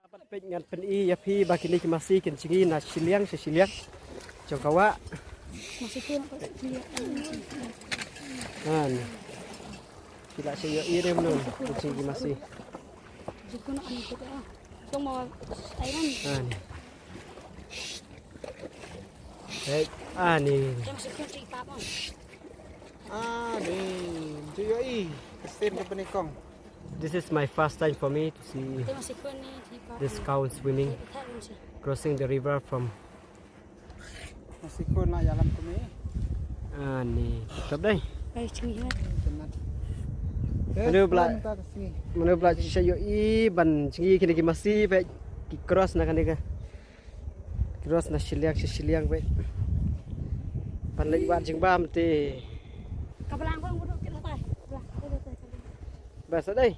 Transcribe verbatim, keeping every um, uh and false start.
Peit, ngan pyni ïa phi ba kine ki masi kin jngi na shiliang sha shiliang jong ka wah. Masi tu nak peit. Ani. Phi lah shu ïohi ruh mynno kin jngi ki masi. Jikun ani kita. Jong mau airan. Ani. Peit, ani. Jong sikun ti pap. Ani. Ju ïohi. Kesin ka pynïakong. This is my first time for me to see this cow swimming, crossing the river from. Masi khun la ïalam kumne. Ani, tap dei. Ai, chini ha. Manu bla, manu bla shisha ïohi ban jngi kine ki masi, peit, ki cross na kane ka. Cross na shiliang, shi shiliang, peit. Ban leit wad jingbam te. Ka blang bang buduk kita tai. Bas dei.